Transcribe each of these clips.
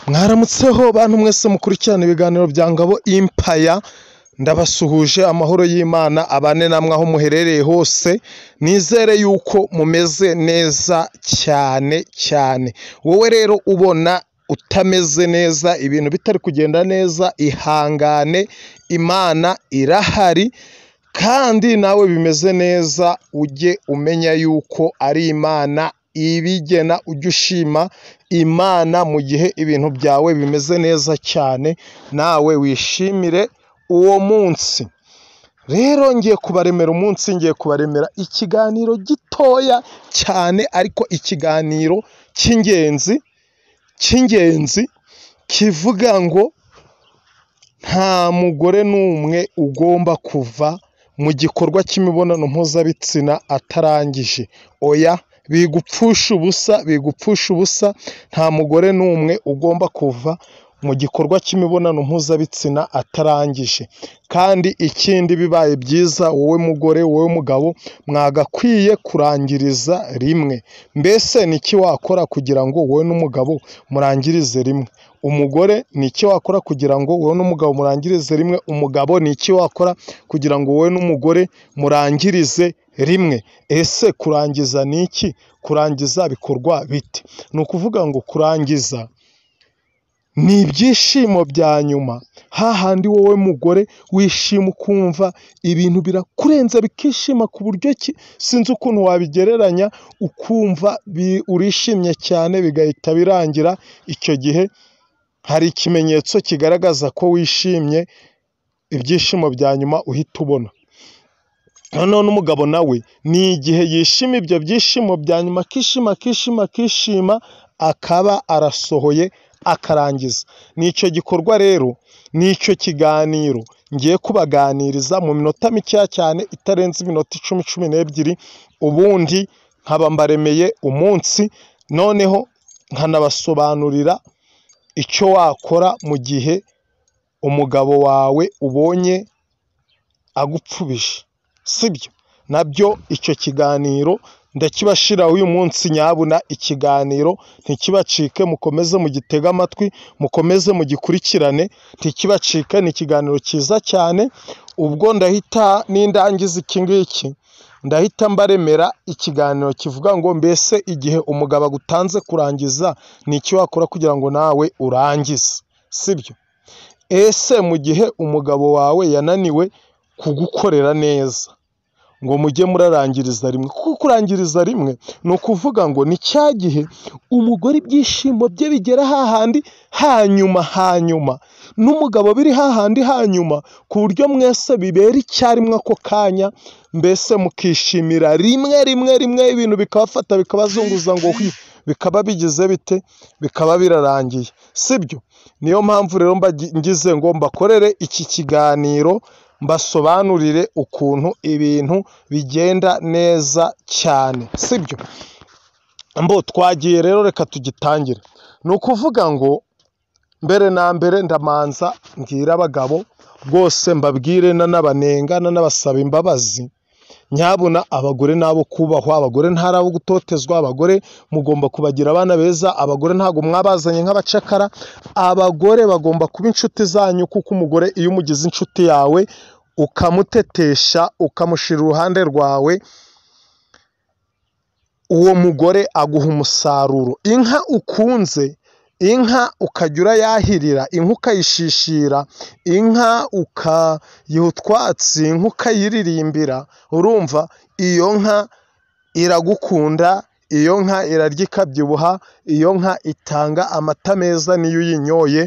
Mwaramutseho bantu mwese mukurikirana ibiganiro bya Ngabo Empire, ndabasuhuje amahoro y'Imana abane namwe aho muherereye hose, nizere yuko mumeze neza cyane cyane. Wowe rero ubona utameze neza, ibintu bitari kugenda neza, ihangane, Imana irahari kandi nawe bimeze neza, ujye umenya yuko ari Imana ibigena, ujye ushima Imana mu gihe ibintu byawe bimeze neza cyane, nawe wishimire uwo munsi. Rero ngiye kubaremera umunsi, ngiye kubaremera ikiganiro gitoya cyane ariko ikiganiro cy'ingenzi cy'ingenzi kivuga ngo nta mugore n'umwe ugomba kuva mu gikorwa cy'imibonano mpuzabitsina atarangije. Oya, bigupfusha ubusa, bigupfusha ubusa, nta mugore n'umwe ugomba kuva mu gikorwa cy'imibonano mpuzabitsina atarangije. Kandi ikindi, bibaye byiza wowe mugore, wowe mugabo, mwagakwiye kurangiriza rimwe. Mbese ni iki wakora kugira ngo wowe n'umugabo murangirize rimwe? Umugore ni iki wakora kugira ngo wowe n'umugabo murangirize rimwe? Umugabo ni iki wakora kugira ngo wowe n'umugore murangirize rimwe? Ese kurangiza ni iki? Kurangiza bikorwa bite? Ni ukuvuga ngo kurangiza ni ibyishimo bya nyuma, hahandi wowe mugore wishima ukumva ibintu birakurenze, bikishima ku buryo ki sinzi ukuntu wabigereranya, ukumva urishimye cyane bigahita birangira. Icyo gihe hari ikimenyetso kigaragaza ko wishimye, ibyishimo bya nyuma uhita ubona. Noneho n'umugabo nawe ni igihe yishima ibyo byishimo bya nyuma, akishima akishima akishima, akaba arasohoye akarangiza. Ni icyo gikorwa rero, ni icyo kiganiro ngiye kubaganiriza mu minota mikeya cyane itarenze iminota 10, 12, ubundi nkaba mbaremeye umunsi, noneho nkanabasobanurira icyo wakora mu gihe umugabo wawe ubonye agupfubije, sibyo? Nabyo icyo kiganiro ndakibashiraho uyu munsi. Nyabuna ikiganiro ntikibacike, mukomeze mugitege amatwi, mukomeze mugikurikirane, ntikibacike, ni ikiganiro cyiza cyane. Ubwo ndahita nindangiza iki ngiki, ndahita mbaremera ikiganiro kivuga ngo mbese igihe umugabo agutanze kurangiza ni iki wakora kugira ngo nawe urangize, sibyo? Ese mu gihe umugabo wawe yananiwe kugukorera neza ngo mujye murarangiriza rimwe, kuko kurangiriza rimwe ni ukuvuga ngo ni cya gihe umugore ibyishimo bye bigera hahandi hanyuma hanyuma, n'umugabo biri hahandi hanyuma, ku buryo mwese bibera icyarimwe ako kanya, mbese mukishimira rimwe rimwe rimwe, ibintu bikabafata bikabazunguza ngo hwi, bikaba bigize bite, bikaba birarangiye, sibyo? Niyo mpamvu rero ngize ngo mbakorere iki kiganiro, mbasobanurire ukuntu ibintu bigenda neza cyane, sibyo? Mbo twagiye rero, reka tugitangire. Ni ukuvuga ngo mbere na mbere ndamanza mbwira abagabo rwose, mbabwire n'abanenga n'abasaba imbabazi. Nyabuna abagore nabo kubahwa, abagore ntari abo gutotezwa, abagore mugomba kubagira abana beza, abagore ntabwo mwabazanye nk'abacakara, abagore bagomba kuba inshuti zanyu, kuko umugore iyo umugize inshuti yawe ukamutetesha, ukamushyira iruhande rwawe, uwo mugore aguha umusaruro. Inka ukunze, inka ukajya urayahirira, inka ukayishishira, inka ukayiha utwatsi, inka ukayiririmbira, urumva iyo nka iragukunda, iyo nka irarya ikabyibuha, iyo nka itanga amata meza, niyo uyinyoye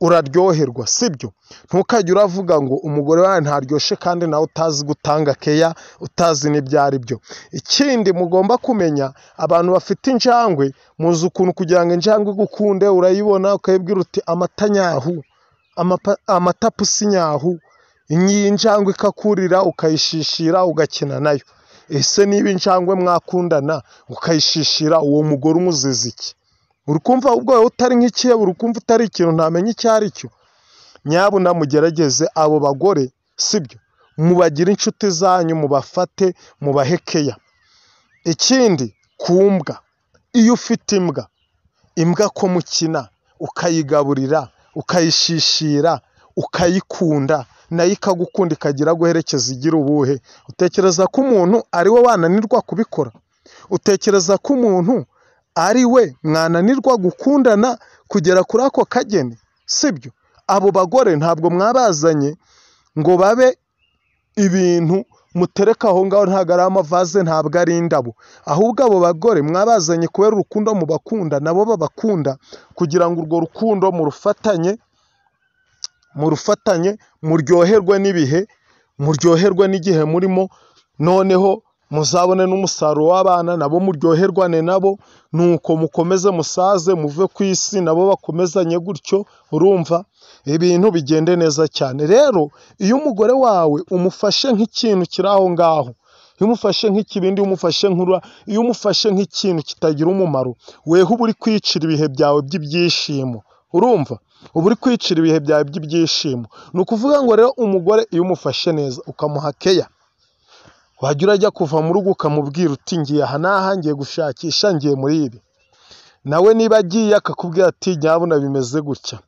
uraryoherwa, sibyo? Ntukajye uravuga ngo umugore wawe ntaryoshye kandi nawe utazi gutanga keya, utazi n'ibyo ari byo. Ikindi mugomba kumenya, abantu bafite injangwe muzi ukuntu kugira ngo injangwe igukunde, urayibona ukayibwira uti amata nyahu, amata pusi nyahu, iyi njangwe ikakurira, ukayishishira, ugakina nayo. Ese niba injangwe mwakundana ukayishishira, uwo mugore umuziza iki? Uri kumva ubwo wowe utari nk'ikihebe, uri kumva utari ikintu ntamenya icyo ari cyo. Nyabuna mugerageze abo bagore, sibyo? Mubagire inshuti zanyu, mubafate, mubahe keya. Ikindi, ku mbwa, iyo ufite imbwa, imbwa ko mukina ukayigaburira, ukayishishira, ukayikunda, nayo ikagukunda ikagira guherekeza igira ubuhe? Utekereza ko umuntu ari we wananirwa kubikora? Utekereza ko umuntu ari we mwananirwa gukundana kugera kuri ako kageni? Sibyo? Abo bagore ntabwo mwabazanye ngo babe ibintu mutereka aho ngaho, ntabwo ari amavaze, ntabwo ari indabo, ahubwo abo bagore mwabazanye kubera urukundo mubakunda, nabo babakunda, kugira ngo urwo rukundo murufatanye, muryoherwe n'ibihe, muryoherwe n'igihe murimo, noneho muzabone n'umusaruro w'abana, nabo muryoherwane nabo, nuko mukomeze musaze muve ku isi, nabo bakomezanye gutyo. Urumva ibintu bigende neza cyane. Rero iyo umugore wawe umufashe nk'ikintu kiri aho ngaho, iyo umufashe nk'ikibindi, iyo umufashe nk'ura, iyo umufashe nk'ikintu kitagira umumaro, weho uba uri kwicira ibihe byawe by'ibyishimo. Urumva uba uri kwicira ibihe byawe by'ibyishimo. Ni ukuvuga ngo rero umugore iyo umufashe neza ukamuha keya, wajya urajya kuva mu rugo ukamubwira uti ngiye aha n'aha, ngiye gushakisha, ngiye muri ibi, nawe niba agiye akakubwira ati nyabuna bimeze gutya,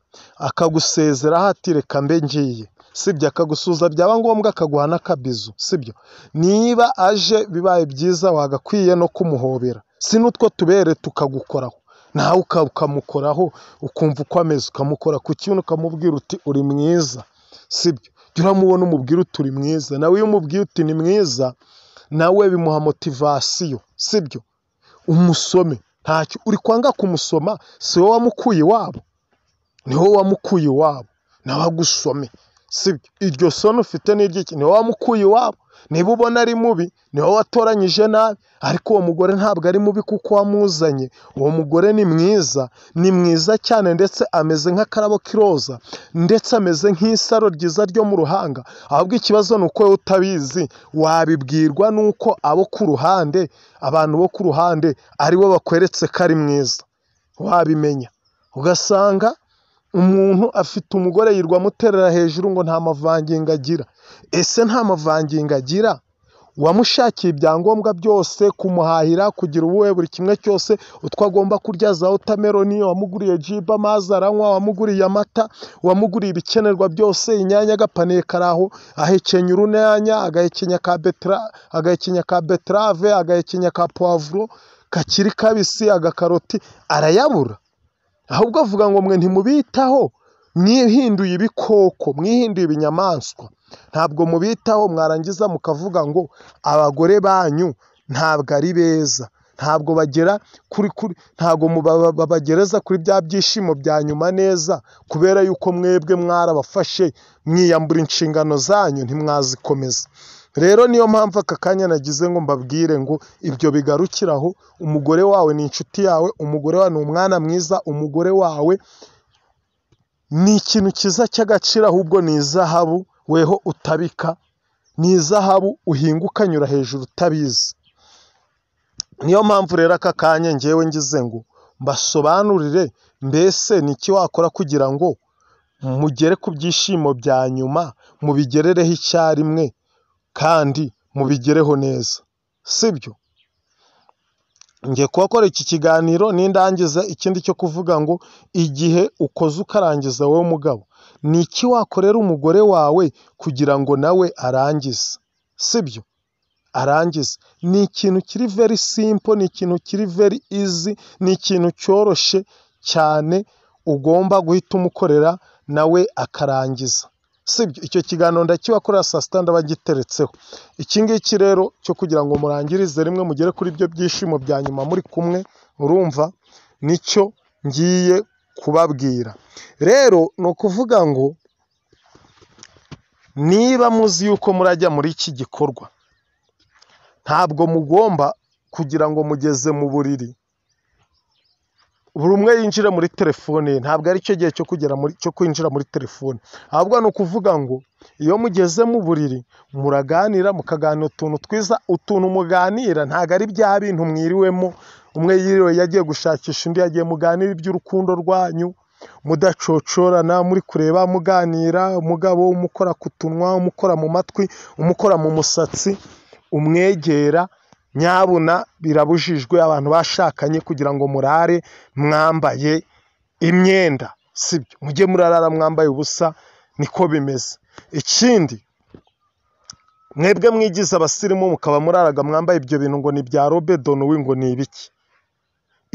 akagusezeraho ati reka mbe ngiye, sibyo? Akagusuza, byaba ngombwa akaguha n'akabizu, sibyo? Niba aje bibaye byiza wagakwiye no kumuhobera, si n'utwo tubere tukagukoraho, nawe ukamukoraho ukumva uko ameze, ukamukora ku kibuno ukamubwira uti uri mwiza, sibyo? Jya uramubona umubwira uti uri mwiza, nawe iyo umubwiye uti ni mwiza, nawe bimuha motivasiyo, sibyo? Umusome, ntacyo uri kwanga kumusoma, si wowe wamukuye iwabo, ni wowe wamukuye iwabo, nawe agusome, sibyo? Iryo sono ufite ni iry'iki? Ni wowe wamukuye iwabo. Niba ubona ari mubi, ni wowe watoranyije nabi, ariko uwo mugore ntabwo ari mubi kuko wamuzanye. Uwo mugore ni mwiza, ni mwiza cyane, ndetse ameze nk'akarabo k'iroza, ndetse ameze nk'isaro ryiza ryo mu ruhanga. Ahubwo ikibazo ni uko wowe utabizi, wabibwirwa n'uko abo ku ruhande, abantu bo ku ruhande aribo bakweretse ko ari mwiza, wabimenya. Ugasanga umuntu afite umugore yirwa amuterera hejuru ngo nta mavangingo agira. Ese nta mavangingo agira? Wamushakiye ibyangombwa byose, kumuhahira, kugira ubuhe, buri kimwe cyose, utwo agomba kurya, za wotameroni, wamuguriye jiba, amazi aranywa, wamuguriye amata, wamuguriye ibikenerwa byose, inyanya, agapaniye karaho, ahekenya urunyanya, agahekenya ka agahekenya ka beterave, agahekenya ka puwavuro kakiri kabisi, agakaroti, arayabura. Ahubwo avuga ngo mwe ntimubitaho, mwihinduye ibikoko, mwihinduye ibinyamaswa, ntabwo mubitaho. Mwarangiza mukavuga ngo abagore banyu ntabwo ari beza, ntabwo bagera kuri ntabwo babagereza kuri bya byishimo bya nyuma neza, kubera yuko mwebwe mwarabafashe mwiyambura inshingano zanyu ntimwazikomeza. Rero niyo mpamvu aka kanya nagize ngo mbabwire ngo ibyo bigarukiraho. Umugore wawe ni inshuti yawe, umugore wawe ni umwana mwiza, umugore wawe ni ikintu cyiza cy'agaciro, ahubwo ni izahabu weho utabika, ni izahabu uhinga ukanyura hejuru utabizi. Niyo mpamvu rero aka kanya ngewe ngize ngo mbasobanurire mbese ni iki wakora kugira ngo mugere ku byishimo bya nyuma, mubigerereho icyarimwe kandi mubigereho neza, sibyo? Ngiye kubakora iki kiganiro nindangiza ikindi cyo kuvuga ngo igihe ukoze ukarangiza wowe mugabo, ni iki wakorera umugore wawe kugira ngo nawe arangize, sibyo? Arangize. Ni ikintu kiri very simple, ni ikintu kiri very easy, ni ikintu cyoroshye cyane ugomba guhita umukorera nawe akarangiza, sibyo? Icyo kiganiro ndakibakorera saa sita ndaba ngiteretseho. Iki ngiki rero cyo kugira ngo murangirize rimwe mugere kuri ibyo byishimo bya nyuma muri kumwe, urumva nicyo ngiye kubabwira. Rero ni ukuvuga ngo niba muzi yuko murajya muri iki gikorwa, ntabwo mugomba kugira ngo mugeze mu buriri buri umwe yinjire muri telefone ye, ntabwo ari cyo gihe cyo kugera muri cyo kwinjira muri telefone, ahubwo ni ukuvuga ngo iyo mugeze mu buriri muraganira, mukaganira utuntu twiza, utuntu muganira ntabwo ari bya bintu mwiriwemo, umwe yiriwe yagiye gushakisha undi yagiye, muganira iby'urukundo rwanyu mudacocorana, muri kureba muganira, umugabo umukora ku tunwa, umukora mu matwi, umukora mu musatsi, umwegera. Nyabuna birabujijwe abantu bashakanye kugira ngo murare mwambaye imyenda, sibyo? Mujye murarara mwambaye ubusa, niko bimeze. Ikindi, mwebwe mwigize abasirimu mukaba muraraga mwambaye ibyo bintu ngo ni bya robe donuwi, ngo ni ibiki?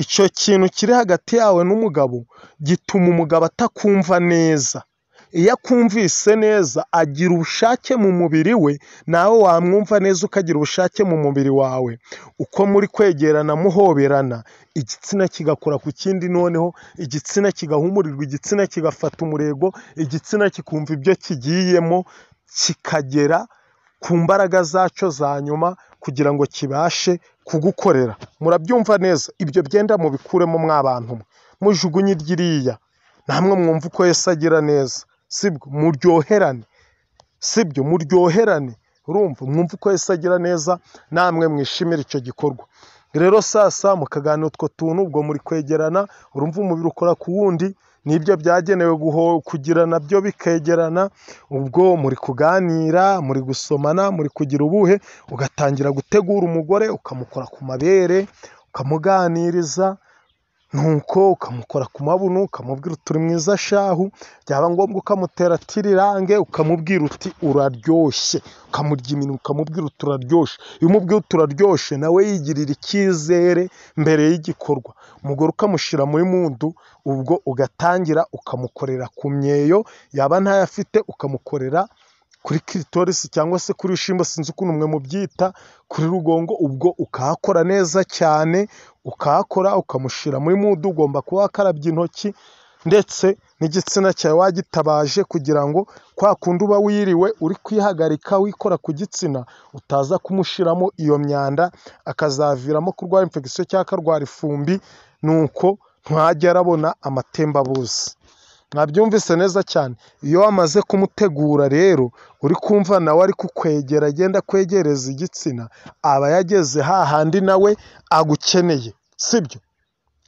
Icyo kintu kiri hagati yawe n'umugabo gituma umugabo atakumva neza. Iyo akumvise neza agira ubushake mu mubiri we, nawe wamwumva neza ukagira ubushake mu mubiri wawe. Uko muri kwegerana muhoberana, igitsina kigakora ku kindi, noneho igitsina kigahumurirwa, igitsina kigafata umurego, igitsina kikumva ibyo kigiyemo, kikagera ku mbaraga zacyo za nyuma kugira ngo kibashe kugukorera. Murabyumva neza? Ibyo byenda mubikuremo mwabantu mwe, mujugunye iryiriya, namwe mwumva uko Yesu agira neza, sibwo? Muryoherane, sibyo? Muryoherane, urumva, mwumva uko Yesu agira neza, namwe mwishimire icyo gikorwa. Rero sasa mukaganira utwo tuntu, ubwo muri kwegerana, urumva umubiri ukora ku wundi, nibyo byagenewe kugira nabyo bikegerana, ubwo muri kuganira, muri gusomana, muri kugira ubuhe, ugatangira gutegura umugore, ukamukora ku mabere, ukamuganiriza, nuko ukamukora ku mabuno, ukamubwira uti uri mwiza shahu, byaba ngombwa ukamutera tirirange, ukamubwira uti uraryoshye, ukamurya iminwa, ukamubwira uti uraryoshye. Iyo umubwiye uti uraryoshye, nawe yigirira icyizere mbere y'igikorwa. Umugore ukamushyira muri mundu, ubwo ugatangira ukamukorera ku myeyo, yaba ntayo afite ukamukorera kuri clitoris cyangwa se kuri rushimbo, sinzi ukuntu mwe mubyita, kuri rugongo, ubwo ukahakora neza cyane, ukahakora ukamushyira muri mudu, ugomba kuba wakarabye intoki ndetse n'igitsina cyawe wagitabaje, kugira ngo kwa kundi uba wiriwe uri kwihagarika wikora ku gitsina, utaza kumushyiramo iyo myanda akazaviramo kurwara infection cyangwa akarwara ifumbi, nuko ntajya arabona amatembabuzi. Mwabyumvise neza cyane. Iyo wamaze kumutegura rero, uri kumva nawe ari kukwegera, agenda akwegereza igitsina, aba yageze hahandi nawe agukeneye, sibyo?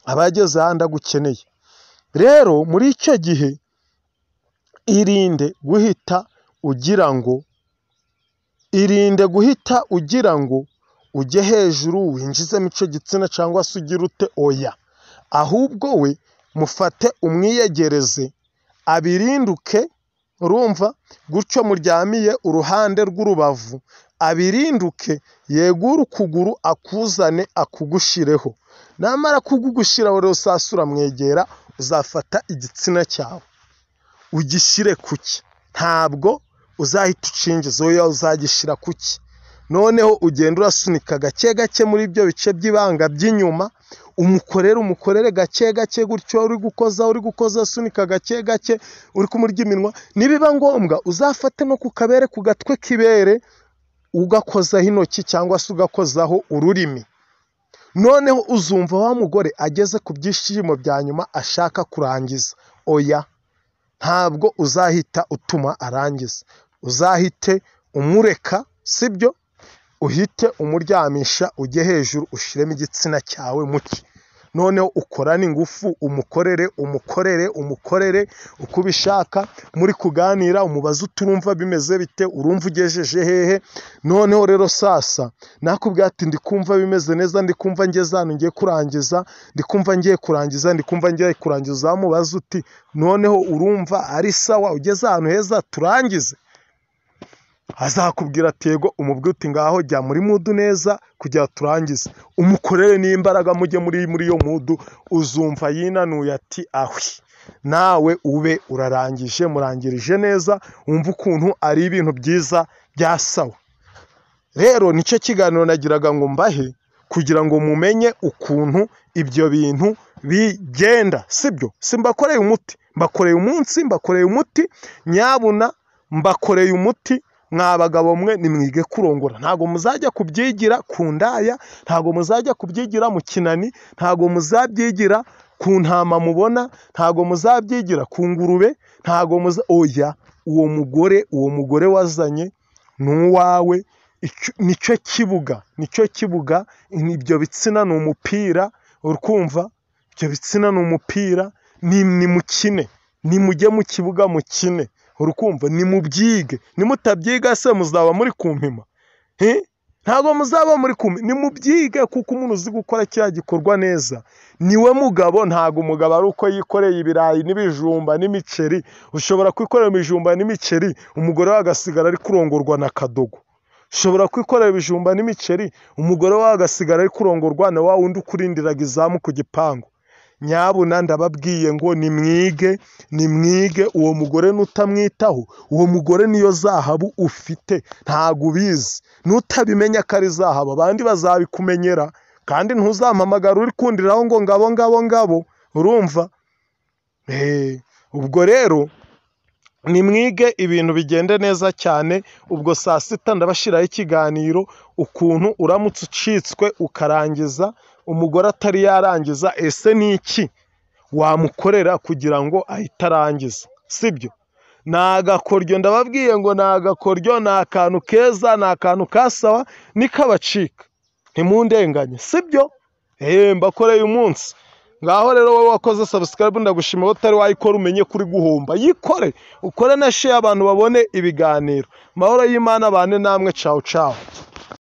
Aba yageze hahandi agukeneye. Rero muri icyo gihe irinde guhita ugira ngo, irinde guhita ugira ngo ujye hejuru winjizemo icyo gitsina cyangwa se ugire ute, oya. Ahubwo we mufate umwiyegereze, abirinduke, urumva, gutyo muryamiye uruhande rw'urubavu, abirinduke, yegure ukuguru akuzane akugushireho. Namara kugugushyiraho rero sasa uramwegera, uzafata igitsina cyawe ugishyire kuki, ntabwo uzahita ucinjiza, oya, uzagishyira kuki. Noneho ugenda urasunika gake gake muri ibyo bice by'ibanga by'inyuma, umukorere umukorere gake gake gutyo, uri gukoza uri gukoza, asunika gake gake, uri kumurya iminwa. Nibiba ngombwa uzafate no ku kabere, ku gatwe k'ibere, ugakozaho intoki cyangwa se ugakozaho ururimi. Noneho uzumva wa mugore ageze ku byishimo bya nyuma ashaka kurangiza. Oya, ntabwo uzahita utuma arangiza, uzahite umureka, sibyo? Uhite umuryamisha, ujye hejuru ushyiremo igitsina cyawe muke. Noneho ukorane ingufu, umukorere umukorere umukorere uko ubishaka, muri kuganira umubaze uti urumva bimeze bite, urumva ugejeje hehe. Noneho rero sasa nakubwira ati ndi kumva bimeze neza, ndi kumva ngeze hano ngiye kurangiza, ndi kumva ngiye kurangiza, ndi kumva ngiye kurangiza. Uzamubaze uti noneho urumva ari sawa, ugeze ahantu heza turangize. Azakubwira ati yego, umubwire uti ngaho jya muri mudu neza kugira turangize. Umukorere n'imbaraga, mujye muri iyo mudu, uzumva yinanuye ati ahwi, nawe ube urarangije, murangirije neza, wumva ukuntu ari ibintu byiza bya sawa. Rero nicyo kiganiro nagiraga ngo mbahe, kugira ngo mumenye ukuntu ibyo bintu bigenda, sibyo? Simbakoreye umuti, mbakoreye umunsi, mbakoreye umuti, nyabuna mbakoreye umuti. Mwa bagabo mwe nimwige kurongora, ntago muzajya kubyigira ku ndaya, ntago muzajya kubyigira mu kinani, ntago muzabyigira ku ntama mubona, ntago muzabyigira ku ngurube, ntago muza, oya, uwo mugore, uwo mugore wazanye ni uwawe, nicyo kibuga, nicyo kibuga, ibyo bitsina ni umupira, urikumva, ibyo bitsina ni umupira, ni mukine, nimujye mu kibuga mukine, urukumva, nimubyige. Nimutabyiga se muzaba muri kumpima. Ntabwo muzaba muri kumwe. Nimubyige, kuko umuntu uzi gukora kiriya gikorwa neza niwe mugabo. Ntabwo umugabo ari uko yikoreye ibirayi n'ibijumba n'imiceri. Ushobora kwikorera ibijumba n'imiceri, umugore we agasigara ari kurongorwa na kadogo. Ushobora kwikorera ibijumba n'imiceri, umugore we agasigara ari kurongorwa na wa wundi ukurindiraga izamu ku gipangu. Nyabuna ndababwiye ngo nimwige, nimwige. Uwo mugore nutamwitaho, uwo mugore niyo zahabu ufite, ntabwo ubizi. Nutabimenya ko ari zahabu, abandi bazabikumenyera, kandi ntuzampamagara uri kundiraho ngo ngabo ngabo ngabo, urumva? Ubwo rero nimwige ibintu bigende neza cyane. Ubwo saa sita ndabashyiraho ikiganiro ukuntu uramutse ucitswe ukarangiza umugore atari yarangiza, ese ni iki wamukorera kugira ngo ahite arangiza? Sibyo? Ni agakoryo, ndababwiye ngo ni agakoryo, ni akantu keza, ni akantu ka sawa, nikabacika ntimundenganye, sibyo? Mbakoreye umunsi. Ngaho rero wowe wakoze subscribe ndagushima, utari wayikora umenye kuri guhomba, yikore, ukore na share abantu babone ibiganiro. Amahoro y'Imana abane namwe, ciao ciao.